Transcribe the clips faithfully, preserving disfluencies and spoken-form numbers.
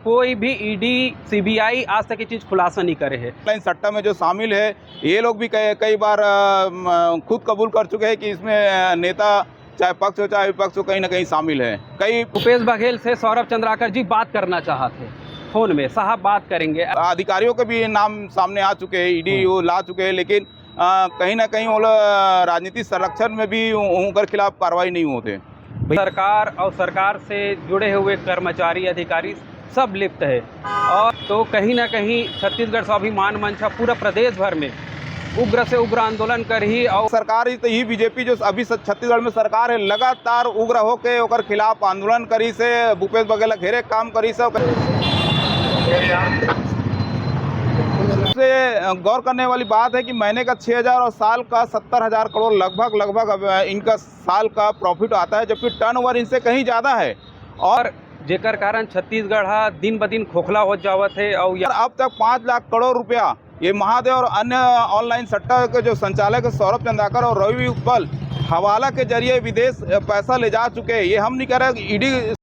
कोई भी ED, CBI आज तक ये चीज खुलासा नहीं करे है। ऑनलाइन सट्टा में जो शामिल है, ये लोग भी कई, कई बार, अ, म, खुद कबूल कर चुके हैं कि इसमें, अ, नेता चाहे पक्ष हो चाहे विपक्ष हो, कहीं ना कहीं शामिल है। कई भूपेश बघेल से सौरभ चंद्राकर जी बात करना चाहते हैं फोन में, साहब बात करेंगे। अधिकारियों के भी नाम सामने आ चुके हैं, ईडी हम्म। वो ला चुके हैं, लेकिन, अ, कहीं ना कहीं वो लोग राजनीतिक संरक्षण में भी उ-, उनकर खिलाफ कार्रवाई नहीं होते। सरकार और सरकार से जुड़े हुए कर्मचारी, अधिकारी सब लिप्त है। और तो कहीं ना कहीं छत्तीसगढ़ स्वाभिमान मंच ह पूरा प्रदेश भर में उग्र से उग्र आंदोलन करही। और सरकार ही तो, यही बीजेपी जो अभी स-, छत्तीसगढ़ में सरकार है, लगातार उग्र होके ओकर खिलाफ आंदोलन करी से, भूपेश बघेल घेरे काम करी से। से गौर करने वाली बात है कि महीने का छः हज़ार और साल का सत्तर हज़ार करोड़ लगभग, लगभग अब इनका साल का प्रॉफिट आता है, जबकि टर्नओवर इनसे कहीं ज़्यादा है। और जेकर कारण छत्तीसगढ़ ह दिन ब दिन खोखला होत जावत हे। और अब तक पाँच लाख करोड़ रुपया ये महादेव और अन्य ऑनलाइन सट्टा के जो संचालक है सौरभ चंद्राकर और रवि उप्पल हवाला के जरिए विदेश पैसा ले जा चुके हैं। ये हम नहीं कह रहे, ईडी।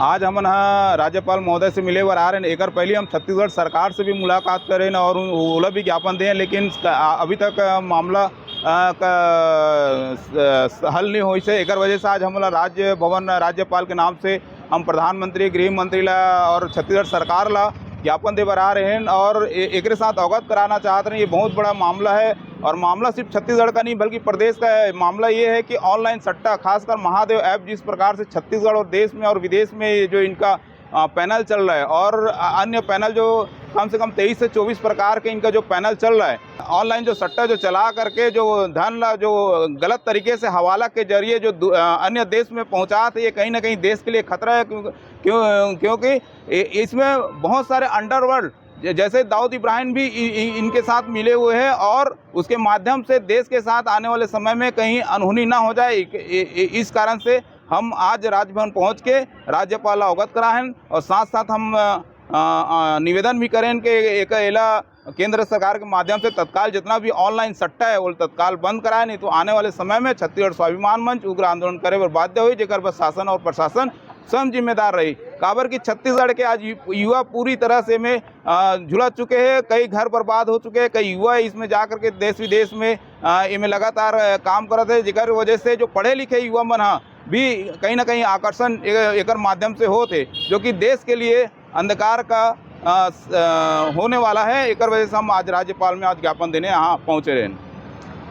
आज हमन ह राज्यपाल महोदय से मिले बर आ रहे हैं। एकर पहले हम छत्तीसगढ़ सरकार से भी मुलाकात करें और उ-, ओला भी ज्ञापन दें, लेकिन क-, आ, अभी तक मामला, आ, क-, स-, स-, हल नहीं होइस हे। एकर वजह से आज हमन ला राज्य भवन, राज्यपाल के नाम से हम प्रधानमंत्री, गृह मंत्री ला और छत्तीसगढ़ सरकार ला ज्ञापन दे बर आ रहे हैं और ए-, एकरे साथ अवगत कराना चाहत रहे। ये बहुत बड़ा मामला है और मामला सिर्फ छत्तीसगढ़ का नहीं बल्कि प्रदेश का है। मामला ये है कि ऑनलाइन सट्टा, खासकर महादेव ऐप, जिस प्रकार से छत्तीसगढ़ और देश में और विदेश में ये जो इनका, अ, पैनल चल रहा है और अ-, अन्य पैनल जो कम से कम तेईस से चौबीस प्रकार के इनका जो पैनल चल रहा है, ऑनलाइन जो सट्टा जो चला करके जो धन ला जो गलत तरीके से हवाला के जरिए जो दु-, अ, अन्य देश में पहुंचात है, ये कहीं ना कहीं देश के लिए खतरा है, क्यों-, क्यों-, क्योंकि इ-, इसमें बहुत सारे अंडरवर्ल्ड ज-, जैसे दाऊद इब्राहिम भी इ-, इ-, इनके साथ मिले हुए हैं और उसके माध्यम से देश के साथ आने वाले समय में कहीं अनहोनी ना हो जाए। इ-, इ-, इ-, इस कारण से हम आज राजभवन पहुंच के राज्यपाल ला अवगत कराए हैं और साथ साथ हम, अ, अ, अ, निवेदन भी करें कि एक एला केंद्र सरकार के माध्यम से तत्काल जितना भी ऑनलाइन सट्टा है वो तत्काल बंद कराए, नहीं तो आने वाले समय में छत्तीसगढ़ स्वाभिमान मंच उग्र आंदोलन करे बर बाध्य होही, जेकर बर शासन और प्रशासन स्वयं जिम्मेदार रही। काबर कि छत्तीसगढ़ के आज यु-, युवा पूरी तरह से में, अ, झुलस चुके हैं, कई घर बर्बाद हो चुके हैं, कई युवा इसमें जा करके देश विदेश में, अ, इमे लगातार, अ, काम करत है, जेकर वजह से जो पढ़े लिखे युवा मन ह भी कहीं ना कहीं आकर्षण ए-, एकर माध्यम से होत हे, जो कि देश के लिए अंधकार का, अ, स-, अ, होने वाला है। एकर वजह से हम आज राज्यपाल में आज ज्ञापन देने यहाँ पहुँचे रहेन।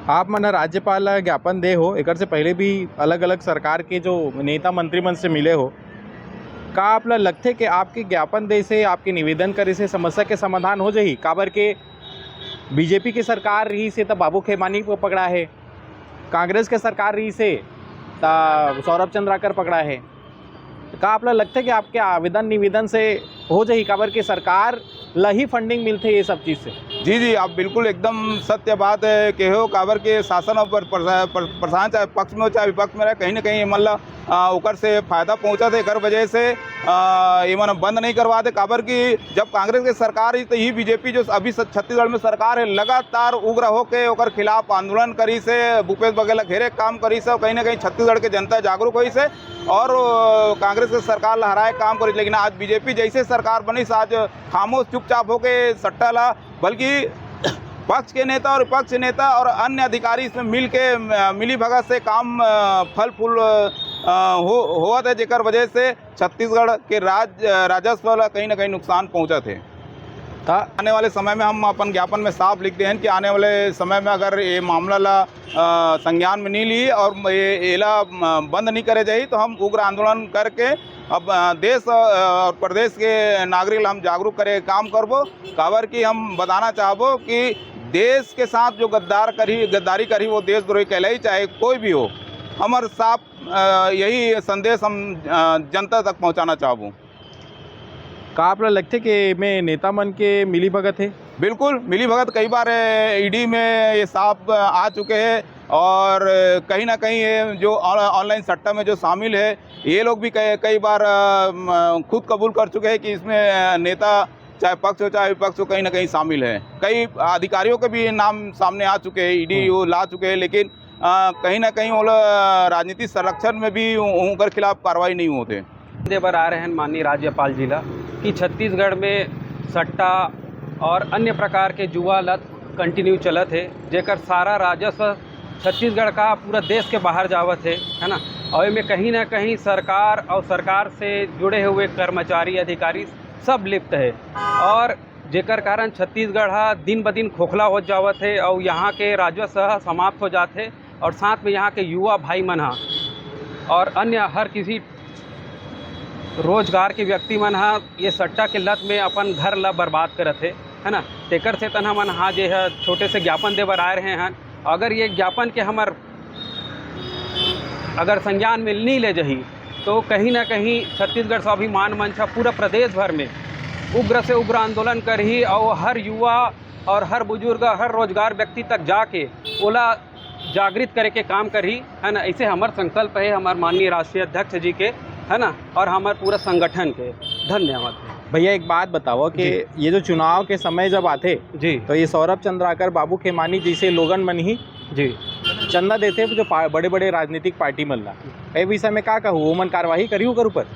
आप मन ह राज्यपाल ला ज्ञापन दे हो, एकर से पहले भी अलग-अलग सरकार के जो नेता मंत्री मन से मिले हो, का आप ला लगथे कि आपके ज्ञापन दे से, आपके निवेदन करे से समस्या के समाधान हो जाही? काबर के बीजेपी के सरकार रही से त बाबू खेमानी को पकड़ा है, कांग्रेस के सरकार रही से त सौरभ चंद्राकर पकड़ा है। का आप ला लगथे कि आपके आवेदन निवेदन से हो जाही, काबर के सरकार ला ही फंडिंग मिलथे ये सब चीज से? जी, जी, आप बिल्कुल एकदम सत्य बात, अ, कहे हो, काबर के शासन और प्र-, प्र-, प्र-, प्रशासन चाहे पक्ष में हो, चाहे विपक्ष में रहे, कहीं ना कहीं ये मन ला, अ, ओकर से फायदा पहुंचत हे, एकर वजह से, अ, ये मन बंद नहीं करवाते, काबर कि जब कांग्रेस के सरकार ही, तो यही बीजेपी जो अभी स-, छत्तीसगढ़ में सरकार है, लगातार उग्र होके ओकर खिलाफ आंदोलन करी से, भूपेश बघेल ला घेरे काम करी से, और कहीं ना कहीं छत्तीसगढ़ के जनता जागरूक होई से, और, अ, कांग्रेस के सरकार ला हराए काम करी। लेकिन आज बीजेपी जैसे सरकार बनी से आज खामोश चुपचाप होके सट्टा ला, बल्कि पक्ष के नेता और विपक्ष के नेता और अन्य अधिकारी इसमें मिल के, अ, मिली भगत से काम, अ, फल फूल, अ, हो, होवत है, जेकर वजह से छत्तीसगढ़ के राज-, अ, राजस्व ला कहीं ना कहीं नुकसान पहुंचत है। त आने वाले समय में हम अपन ज्ञापन में साफ लिख दे हन कि आने वाले समय में अगर ये मामला ला, अ, संज्ञान में नहीं ली और ये, एला, अ, बंद नहीं करे जाही, तो हम उग्र आंदोलन करके अब, अ, देश, अ, और प्रदेश के नागरिक ला हम जागरूक करे के काम करबो। काबर कि हम बताना चाहबो कि देश के साथ जो गद्दार करही, गद्दारी करही, वो देशद्रोही कहलाई, चाहे कोई भी हो। हमर साफ, अ, यही संदेश हम, अ, जनता तक पहुंचाना चाहबो। का आप ला लगथे कि एमे नेता मन के मिलीभगत हे? बिल्कुल, मिलीभगत कई बार, अ, ईडी में ये साफ, अ, आ चुके हैं और, अ, कहीं ना कहीं ये जो ऑन-, ऑनलाइन सट्टा में जो शामिल है, ये लोग भी कई, कई बार, अ, म-, खुद कबूल कर चुके हैं कि इसमें, अ, नेता चाहे पक्ष हो, चाहे विपक्ष हो, कहीं ना कहीं शामिल है। कई अधिकारियों के भी नाम सामने आ चुके हैं, ईडी हम्म। वो ला चुके हैं, लेकिन अ, कहीं ना कहीं ओला राजनीतिक संरक्षण में भी उ-, उनकर खिलाफ कार्रवाई नहीं होते। दे बर आ रहे हैं माननीय राज्यपाल जी ला कि छत्तीसगढ़ में सट्टा और अन्य प्रकार के जुआ लत कंटिन्यू चलत है, जेकर सारा राजस्व छत्तीसगढ़ का पूरा देश के बाहर जावत है, है ना। और एमे कहीं ना कहीं सरकार और सरकार से जुड़े हुए कर्मचारी, अधिकारी सब लिप्त है, और जेकर कारण छत्तीसगढ़ ह दिन ब दिन खोखला होत जावत है और यहाँ के राजस्व ह समाप्त हो जात है, और साथ में यहाँ के युवा भाई मन ह और अन्य हर किसी रोजगार के व्यक्ति मन ह ये सट्टा के लत में अपन घर ला बर्बाद करत हे, है ना। तेकर से तन हमन हा जे ह छोटे से ज्ञापन दे बर आए रहे हन। अगर ये ज्ञापन के हमर अगर संज्ञान में नहीं ले जही, तो कहीं ना कहीं छत्तीसगढ़ स्वाभिमान मंच ह पूरा प्रदेश भर में उग्र से उग्र आंदोलन करही और हर युवा और हर बुजुर्ग, हर रोजगार व्यक्ति तक जाके ओला जागृत करे के काम करही, है ना। ऐसे हमर संकल्प है, हमार माननीय राष्ट्रीय अध्यक्ष जी के, है ना, और हमार पूरा संगठन के। धन्यवाद। भैया, एक बात बताओ कि जी। ये जो चुनाव के समय जब आथे, जी। तो ये सौरभ चंद्राकर, बाबू खेमानी जैसे लोगन मन ही जी। चंदा देथे जो पा-, बड़े-बड़े राजनीतिक पार्टी मन ला, ए विषय में का कहू, ओमन कार्यवाही करही ओकर ऊपर?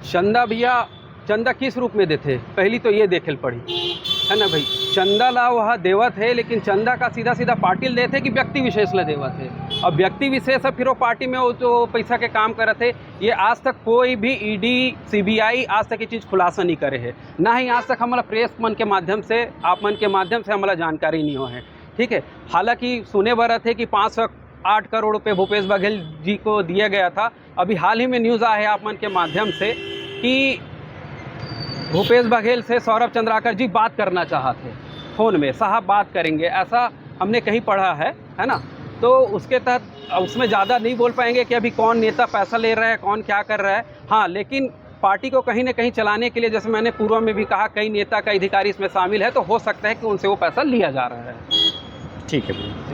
चंदा भैया, चंदा किस रूप में देथे, पहली तो ये देखे ल पड़ी, है ना भाई। चंदा ला वह देवत है, लेकिन चंदा का सीधा सीधा पाटिल देथे कि व्यक्ति विशेष ला देवत है? अब व्यक्ति विशेष है, फिर वो पार्टी में वो तो पैसा के काम करत है। ये आज तक कोई भी ईडी, सीबीआई आज तक ये चीज़ खुलासा नहीं करे है, ना ही आज तक हमारा प्रेस मन के माध्यम से, आप मन के माध्यम से हमारा जानकारी नहीं हो है, ठीक है। हालांकि सुने बर रथे कि पाँच सौ आठ करोड़ रुपए भूपेश बघेल जी को दिया गया था। अभी हाल ही में न्यूज़ आया है आप मन के माध्यम से कि भूपेश बघेल से सौरभ चंद्राकर जी बात करना चाहते हैं फ़ोन में, साहब बात करेंगे, ऐसा हमने कहीं पढ़ा है, है ना। तो उसके तहत, उसमें ज़्यादा नहीं बोल पाएंगे कि अभी कौन नेता पैसा ले रहा है, कौन क्या कर रहा है। हाँ, लेकिन पार्टी को कहीं ना कहीं चलाने के लिए, जैसे मैंने पूर्व में भी कहा, कई नेता, कई अधिकारी इसमें शामिल है, तो हो सकता है कि उनसे वो पैसा लिया जा रहा है। ठीक है भैया।